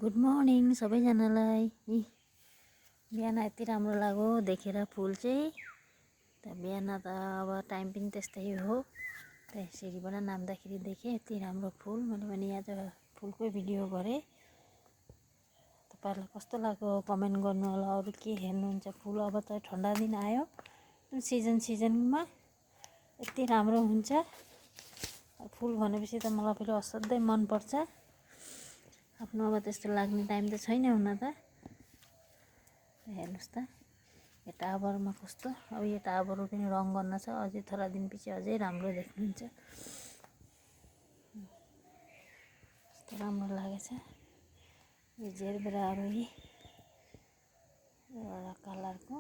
Good morning सबैजनालाई। बिहान यति राम्रो लाग्यो देखेर फुल चाहिँ। बिहान त अब टाइम पनि त्यस्तै हो। सिँढीबाट नाम्दाखेरि देखेँ यति राम्रो फुल। मैले पनि आज फुलकै भिडियो गरेँ। तपाईँहरूलाई कस्तो लाग्यो कमेन्ट गर्नु होला। अरू के हेर्नुहुन्छ फुल। अब त ठन्डा दिन आयो, सिजनमा यति राम्रो हुन्छ फुल भनेपछि त मलाई फेरि असाध्यै मनपर्छ। आफ्नो अब त्यस्तो लाग्ने टाइम त छैन हुन त। हेर्नुहोस् त यो टावरमा कस्तो। अब यो टावरहरू पनि रङ गर्न छ, अझै थोरै दिनपछि अझै राम्रो देख्नुहुन्छ। कस्तो राम्रो लागेछ यो जेरबेराहरू एउटा कलरको।